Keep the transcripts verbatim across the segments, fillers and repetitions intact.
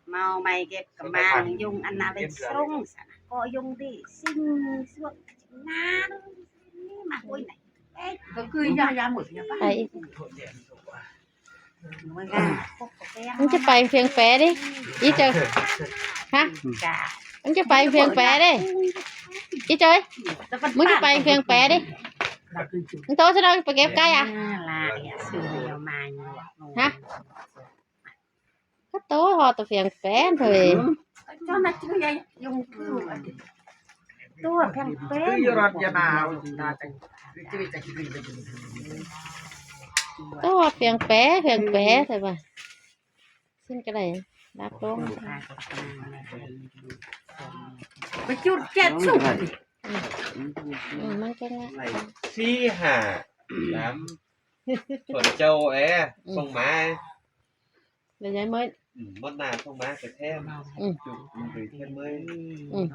Mau mai kép cả mang dùng ăn na bên sông sana. Có dùng đi sinh suốt ngán. Mà ôi này. Ê, có cứ ya ya một ya. Ê. Mứn ꞌchí pay phiêng pé đi. Í ꞌchớ. Hả? Mứn ꞌchí pay phiêng pé đi. Í ꞌchớ. Mứn ꞌchí pay phiêng pé đi. Mứn ꞌtố ꞌchớ ꞌnọ pay kép cá à? Hả? Cá ꞌtố ꞌhọt ꞌtố phiêng pé thôi. Tua phiêng pé. ꞌTố ꞌhọt phiêng pé, phiêng pé thôi mà. Xin cái này đáp đúng. Một chút chết xúc. Ừ, mang cái này. Xí hả? Lắm. Thuận châu é, sông Mã. Để nhảy mới. Ừ, món nào sông Mã cái thêm. Ừ. Chụp gửi thêm mới. Ừ.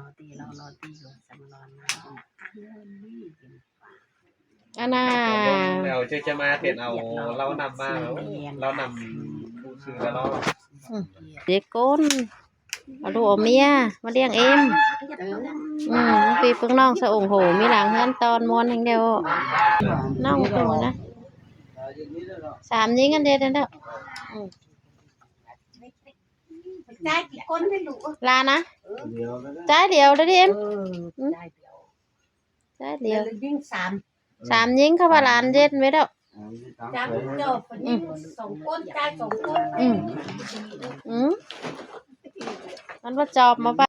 Ăn à. Leo chơi chơi ma thiện ảo lao nằm ma, lao nằm. Sư là lo. Ừ. Dế côn. Au ꞌlụk au ꞌmía ꞌmá ꞌliệng êm. Ừ, ꞌpứng ꞌpi ꞌpứng ꞌnọng sa ủng hộ ꞌmí lăng ꞌhướn ꞌtọn ꞌmuôn ꞌhêng đéo. ꞌNọng tung ꞌnớ. Sam ꞌnhính ăn đét đét đéo. Ừ. Lan à? Chai điêu đéo đi êm. Ừ. Chai điêu. Sam ꞌnhính khắp ꞌva lan ꞌdệt ꞌmí đéo. Ừ. Ừ. Ăn ꞌva chọp ꞌmá ꞌva.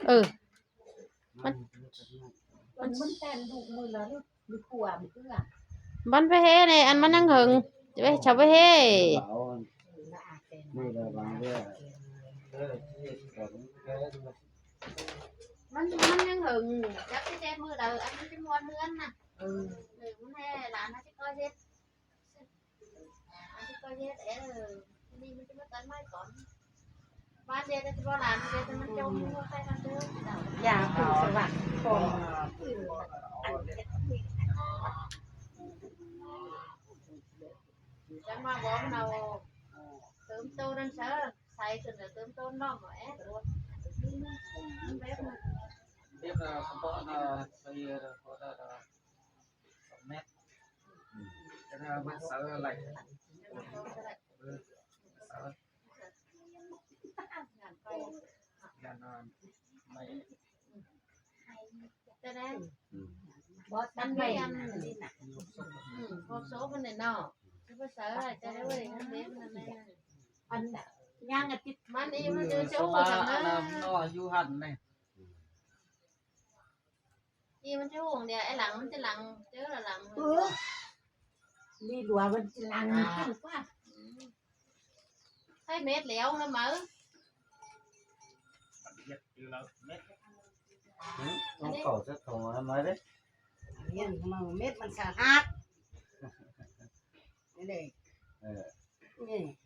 Ừ. Bắn, bắn pay ꞌhế ꞌnị, ăn ꞌmắn ꞌnhắng hưng. Chảu pay, chảu pay ꞌhế. ꞌMắn, ꞌmắn ꞌnhắng hưng. Chắc cái chết mưa đầu ăn cái món ꞌhướn nè. Ừ. Ừ, ꞌmắn ꞌhế, lán nó chứ coi chết. Ăn chứ coi chết, ế, ꞌnị ꞌmắn chứ mưa tắn mai con. Ba ꞌdệt ꞌchí báu lán ꞌdệt ꞌmắn chông ꞌmắn khay ꞌmắn đu. Dả phủ sa ꞌva con. Chắng ꞌva bók ꞌnọ. Tớm tô ꞌnặn ꞌsớ. Sai sưn ꞌnọ tớm tô ꞌnọng ꞌmá é. Tiếp là sân bọ là xây, ờ, có đợt, ờ, mét. Cái, ờ, mét sáu là lạnh. Ừ, sáu. Gắn, ờ, máy. Bót ăn mày ăn. Ừ, hộp số bên này nọ. Chứ có sáu là cho nó về, không biết bên này. Ăn nhang ăn tít. Mắn đi, mắn đi, số ba, ăn, ờ, nó du hành này. Đi mắn chứ hùng đi, ai lăng, mắn chứ lăng, chứ là lăng. Ừ. Đi đùa mắn chứ lăng, à. Hay mệt léo lắm mà. Ừ, ông khẩu chắc khẩu nói đấy. Yên, mà mệt mắn sao hát. Cái này. Ờ. Này.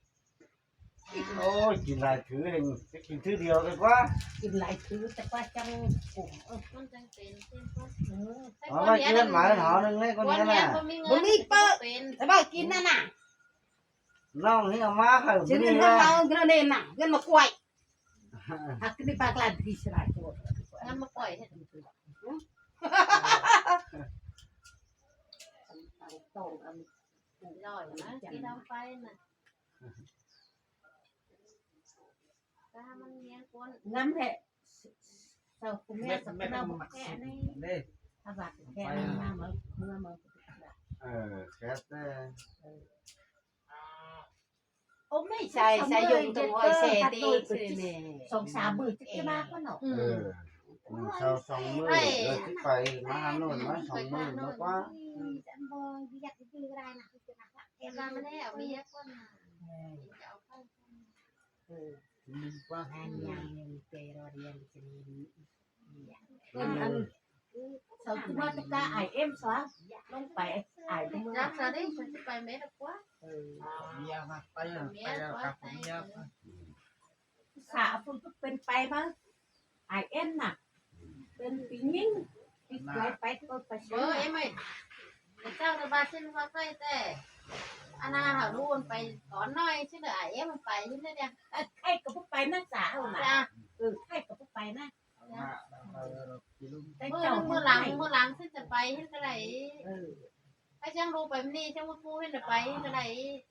Ôi, kin lai thứ hình, cái kin thứ điêu thôi quá. Kin lai thứ chắc quá chăng cũng, ơ. Con chăng tên, tên con. Ừ. Nó nói chuyện mà nó nưng đấy, con nhớ nè. Bố mi pơ. Thế bảo kin nè nè. Nó hí mà hơi. Chứ bố mi nó là. Nó nên nè, nên mà quậy. Hak ni bác là đi sửa chữa. Ngắm mà quậy hết. Hử? Rồi, nó kia đóng phay nè. Cá mắn miếng cuốn. Ngắm hệ. Sao cũng mẹ sắp năm một kẻ này. Đây. Tao bạc kẻ này mà, mà, mà. Ờ, kẻ tê. Ôm mấy sai, sai dùng tông hỏi xe đi, cứ chứ nè. Sông xa bự chứ cái bác con nó. Ừ. Ừ. Sau sông mưa, rồi chứ phải mà Hà Nội nói sông mưa nó quá. Em ba mà nè, ở Mỹ con. Ừ. Quá. Anh nhang nhưng tê rồi đi ăn cái gì. Ăn, ăn. Sau khi mà tất cả ai em xóa, không phải ai cũng. Dắt ra đi, sao chứ phải mệt quá. Ừ. Mía mà, phải là, phải là cà phê mía. Sả phun cứ pên pay ꞌmá. Ai ên nả. Pên pi ꞌnhính. Pi quay pay thôi pay Ơ, sớm. Em ơi. Cái cháu nó ba xin qua quay tê. Ana hả luôn pay có nói chứ đợi ai em pay chứ đấy. Ơ, khay có phút pay nả sả hả nả. Dạ. Ừ, khay có phút pay nả. Cái Mưa, cháu mưa không lắng, hay. Mưa lắng xin sẽ pay hết cái này. Ừ. Cái chăng đu pay mni, chăng mưa phu hết là pay hết cái này.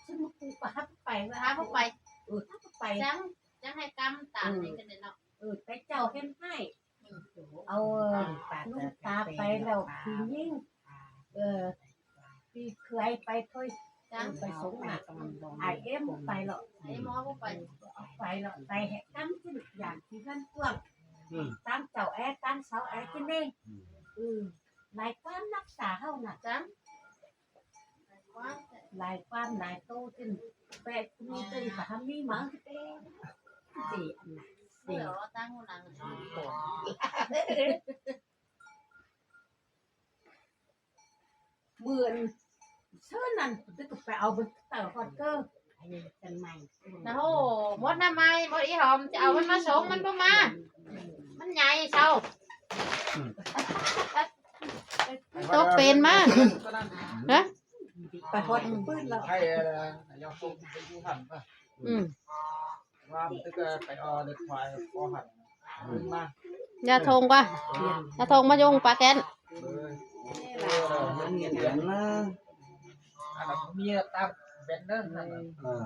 Xin mưa phu pay hấp pay. Hả, hấp pay. Ừ, hấp pay. Chăng, chăng hay cắm tạm. Ừ. Này cái này nọ. Ừ, cái cháu hên hay. Au, ꞌlụk ta pay lỏ pi ꞌnhính. Ơ, pi khay pay thôi. Chăng. Pay sống nả. Ai em pay lỏ. Ai em pay. Pay lỏ, pay hẹ cắm chứ đương ꞌnị ꞌchí ꞌhướn cuông. Tang chảu é, tang sau é ꞌchí ꞌnê. Ừ. Lai ꞌquám nắc sả hảư nả. Chăng. Lai ꞌquám lai tô ꞌchí. Pẹ ꞌmí ꞌtơi pả hăm ꞌmí máư. Dì, dì. Mưa tang hô nắng. Mưa sớ năn, tức phải au bớt tờ hot cơ. Ai, chân mày. Nả hô, mốt nả mai, mốt í hom, ꞌchí au ꞌmắn ꞌmá sống ꞌmắn báu ꞌmá. ꞌMắn nhảy sau. Tốc pên ꞌmá. Hả? Pay hot bươn lỏ. Hay, ờ, dòng sông, cái du hẳn, ờ. Ừ. Lam tức, ờ, pay, ờ, điện thoại, có hẳn. Bươn ꞌmá. Nhà thông qua. Nhà thông ꞌmá dông pá kén. Ừ. Ờ, ờ, ờ, ờ. Ăn là cũng như tao bén đó, ăn là. Ờ.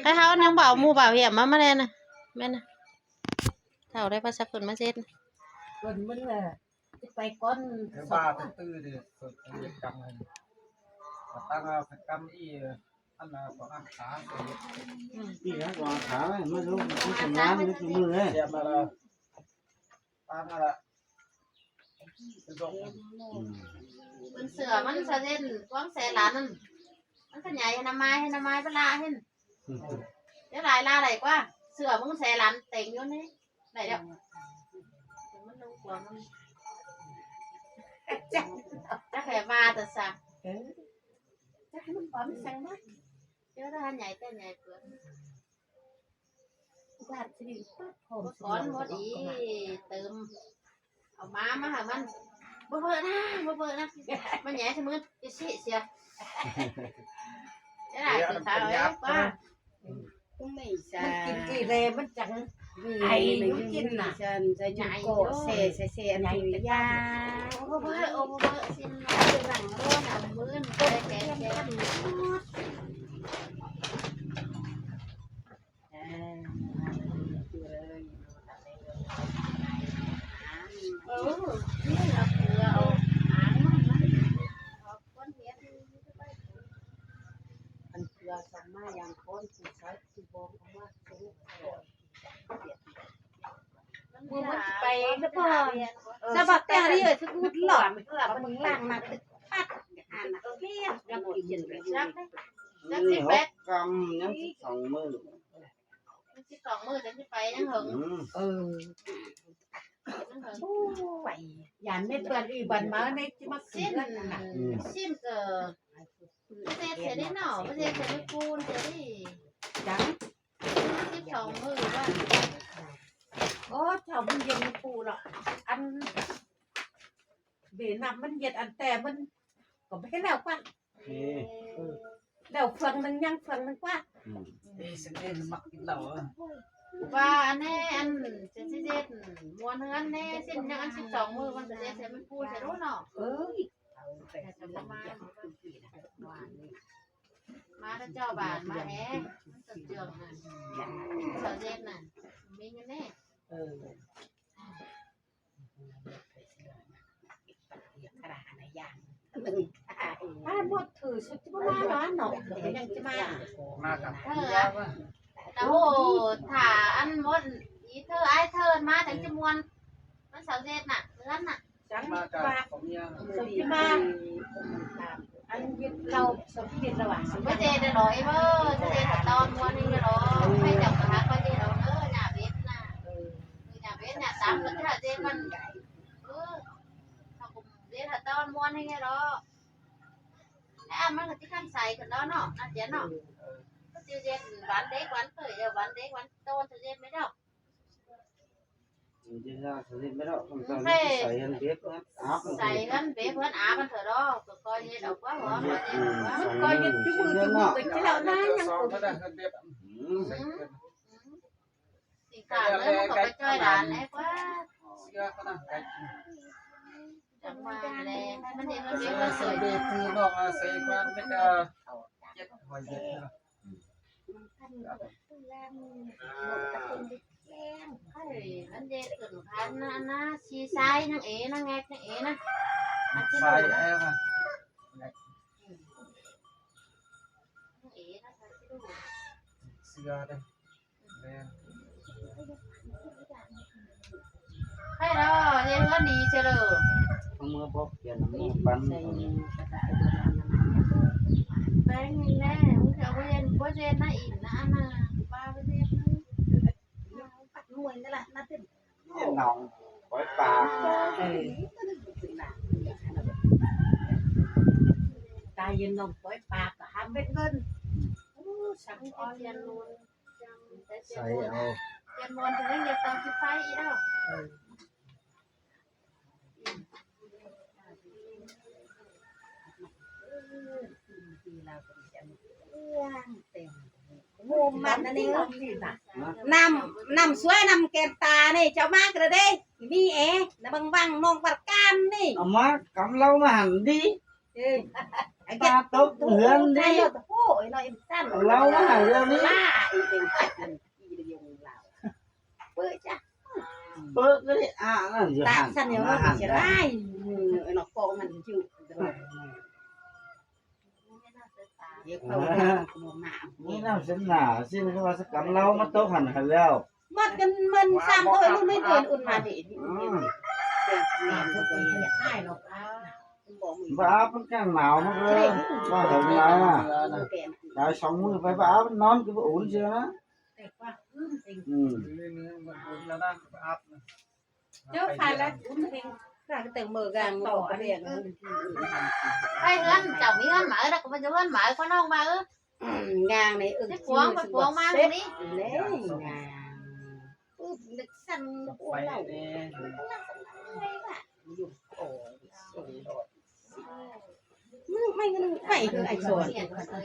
Cái háo năng bảo mua bảo hiểm mà, mà đây nè. Bên nè. Thảo đây, bác sĩ Phun ꞌmá chết nè. Phun ꞌmắn là, chứ pay con. Thứ ba, thứ tư thì phải, phải cắm này. Và tăng, ờ, phải cắm ý, ờ, ăn, ờ, có ăn cá. Đi ăn có ăn cá này, mới lúc, mới chịu ngán, mới chịu mưa ấy. Em là, tăng là, Ứn sửa ꞌmắn sa ꞌdệt quảng xe lán ꞌnặn. ꞌMắn ꞌcọ nhảy hên ꞌna mai, hên ꞌna mai báu la hên. Chứ lai la đảy ꞌquá. Sửa ꞌmắn xe lán têng ꞌnhún ꞌnị. Đảy đéo. ꞌMắn lông quảng ꞌnặn. Chắc hả ba tờ sạc. Chắc ꞌmắn quảng sàng ꞌmá. Chứ đó nhảy tê nhảy quảng. Con mốt đi tơm. Au ꞌmá ꞌmá hả ꞌmắn. Báu ꞌvớ ꞌna, báu ꞌvớ ꞌna. ꞌMắn nhảy ꞌsớ ꞌmắn, ꞌchí sia. Thế này, từ thảo ấy ꞌquá. ꞌMắn kin ꞌchí ꞌlẹ ꞌmắn chắng. Ai, ꞌmắn kin nả. Nhảy ꞌcọ ꞌnhó. Xe, xe, xe, nhảy ăn tui ya. Báu ꞌvớ, báu ꞌvớ, xin nói lẳng ꞌnhó, nả ꞌmắn, kẻ, kẻ, kẻ. Mưa ꞌmắn pay ꞌnớ ꞌpọ. Sa ꞌva ꞌtẹ ri ơi, thứ gút lỏ, ꞌmắn lăng nả tứk pắt. Ăn nả ꞌliệt, ꞌliệt. Chắc, chắc. Ư, hốc căm, ꞌnhắng síp song ꞌmự. Síp song ꞌmự, chắc ꞌchí pay ꞌnhắng hơng. Ừ. Ư. ꞌNhắng hơng. Ui, dản mết bươn ꞌnị bươn máư ꞌnị ꞌchí ꞌmá kin ꞌlẹo nả. Sim ꞌcọ. Báu ꞌdệt sia đi ꞌnọ, báu ꞌdệt sia đi ꞌpun sia đi. Chắng. Síp song ꞌmự ꞌva. Ô, chảu ꞌmắn ꞌdệt ꞌmắn ꞌpun lỏ. Ăn Việt Nam ꞌmắn ꞌdệt ăn ꞌtẹ ꞌmắn ꞌcọ báu ꞌhế lẻo ꞌquá. Ê. Lẻo phường ꞌnưng ꞌnhắng phường ꞌnưng ꞌquá. Ừ. Ê, sưng ên mắc kin lỏ. ꞌVa ăn ꞌnị ăn ꞌchí ꞌchí ꞌdệt ꞌmuôn ꞌhướn ꞌnị, síp ꞌnhắng ăn síp song ꞌmự ꞌmắn ꞌcọ ꞌdệt sia ꞌmắn ꞌpun sia đu ꞌnọ. Ừ. ꞌMá ꞌchọ bản ꞌmá é, ꞌmắn ꞌcọ ꞌchương ꞌnặn. Sau ꞌdệt ꞌnặn. Minh ꞌnị. Ừ. Ai, mốt thử sụt chứ báu ꞌmá ꞌnọ, ꞌnọ. ꞌMắn ꞌchí ꞌmá. Ơ, ꞌnọ, thả ăn mốt, ꞌí thơ, ai thơ ꞌmá chắng ꞌchí ꞌmuôn. ꞌMắn sau ꞌdệt ꞌnặn, ꞌhướn ꞌnặn. Chắng ꞌmá, sau ꞌchí ꞌmá. Ăn ꞌdệt ꞌlẹo, sau ꞌdệt ꞌlẹo à? Báu ꞌdệt đảy lỏ ꞌi ꞌmá, ꞌdệt hả ꞌtọn ꞌmuôn ꞌnị đảy lỏ. Hay chắng ꞌcọ hả ꞌcọ ꞌdệt đảy lỏ ꞌnớ, nhả bếp ꞌnặn. Nhả bếp, nhả tắm, ꞌcọ hả ꞌdệt ꞌmắn. Ừ. Hả ꞌcọ ꞌdệt hả ꞌtọn ꞌmuôn ꞌnị đảy lỏ. Ê, ꞌmắn ꞌcọ ꞌchí khăn say khửn đảy ꞌnọ, ꞌnặn ꞌdệt ꞌnọ. Chứ ꞌdệt bón đét bón ꞌtới, bón đét bón ꞌtôn chứ ꞌdệt mết đâu. Chứ ꞌdệt mết đâu, không cần phải xáy hăn bếp hăn áp. Xáy hăn bếp hăn áp ăn thôi đó, ꞌcọ ꞌcoi ꞌdệt ꞌlẹo ꞌquá hả, ꞌcoi ꞌdệt ꞌlẹo ꞌquá. ꞌCoi ꞌdệt chứ ꞌmự chứ ꞌmự ꞌcọ chứ ꞌlẹo ꞌnị, ꞌnhắng ꞌcọ. Thỉnh thoảng ꞌnị ꞌcọ ꞌcọ ꞌchoi đan ꞌnị ꞌquá. Chẳng qua ꞌnị, ꞌmắn ꞌdệt ꞌmắn ꞌdệt ꞌmắn sưởi. Ơi, ꞌmắn ꞌdệt khửn khăn ꞌnạ, ꞌnạ, ꞌsị sai ꞌnăng ế, ꞌnăng ét ꞌnăng ế ꞌnạ. ꞌMắn ꞌsị sai ꞌnăng ế ꞌnạ. ꞌNăng ế ꞌnạ, ꞌsị đủ. Hay đó, ꞌdệt ꞌhướn đi chứ lơ. Không mưa bốc kìa, nó mưa bắn. Bánh này nè, không chịu có ꞌdệt, có ꞌdệt ꞌnạ ỉn ꞌnạ, ꞌnạ, ba ꞌdệt ꞌnạ. Bắt nuôi nữa là, ꞌnạ tin. Yên lòng, bói pạp. Ta yên lòng, bói pạp, hám bết ngơn. Ú, sắm oi. Sai au. Tiền muôn thì nó nghiệp tao chứ phải ý đâu. Năm, năm suối, năm kẹt ta ꞌnị, chảu ꞌmá kơ đê. ꞌNị é, ꞌnạ băng băng, nong bát can ꞌnị. Au ꞌmá, cắm ꞌlẹo ꞌmá hẳn đi. Ê, ta tốc ꞌhướn đi. Ôi, nó im săn. ꞌLẹo ꞌmá hẳn đi. Ba, ý, ý, ý, ý, ý, ý, ý, ý, ý. Bơ chả. Bơ cái đi, à, nó dữ hẳn. Ta săn nhiều ꞌmá hẳn chứ đi. Ai, ừ, nó có ngăn chứ. Dễ khâu ra, nó mạ. Ôi, nó xin nả, xin cái mà cắm ꞌlẹo ꞌmá tốc hẳn hẳn ꞌlẹo. Mất cái mơn sam thôi, ꞌlụk ꞌnị ꞌcốn ún mà đi. Ừ. Bác áp ꞌmắn căng nảo ꞌmá cơ. Bác hẳn nảo à. Cái sóng mưa phải bác áp ꞌnón cái bác ún chưa ꞌnạ. Ừ. Chứ phải là ún thì ra cái tường mờ gàng mà có cái điện. Hay ꞌhướn, chảu ꞌmí ꞌhướn máư đó, ꞌcọ ꞌmá ꞌdệt ꞌhướn máư, ꞌcọ ꞌnọng máư. Ngang ꞌnị, ư, chứ cuông, chứ phải cuông ꞌmá sếp đi. Nè, ngang. Ư, nựk săn ua ꞌlẹo. Ư, ꞌmá ꞌnị, ꞌmá ꞌnị, ải son.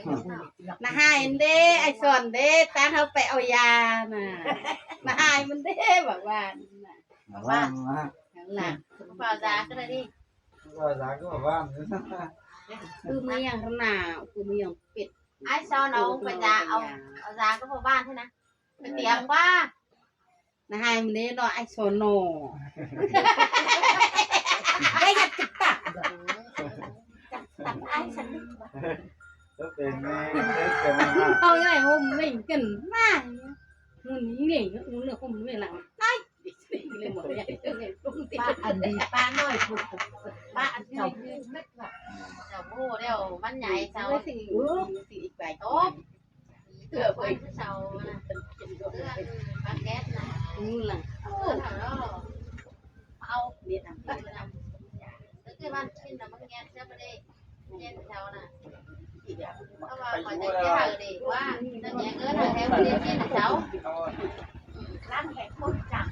ꞌNạ ꞌhại đê, ải son đê, ta hảư pay au da ꞌnạ. ꞌNạ ꞌhại ꞌmắn đê, bảo ban. Bảo ban. Bảo ban. Ư, ꞌmá ꞌnị, ꞌnạ, ư, ꞌmá ꞌnị pít. Ải son au pay da, au, au da ꞌcọ bảo ban thế nào. Pay tiêm ꞌquá. ꞌNạ ꞌhại ꞌmắn đê ꞌnọ, ải son ꞌnọ. Cái giật chụp tạp. Tạp ải son. Không, cái này hôm mình cần mà. Hôm nay, hôm nay là hôm nay. Đấy. Ba ăn đi, ba nói, ba ăn chảu. Chảu bố đeo, bắn nhảy chảu. Ước. Ước. Tựa bắn chảu nè. Tựa bắn ghét nè. Ước là. Ước là đó. Bao. Biết ăn. Tựa cái bắn chim là bắn ghét chứ, bắn đi. Ghét chảu nè. Không mà khỏi thấy cái hở để qua. Nó nhẹ ngớ là theo cái chim là chảu. Lắm cái khốn chặt.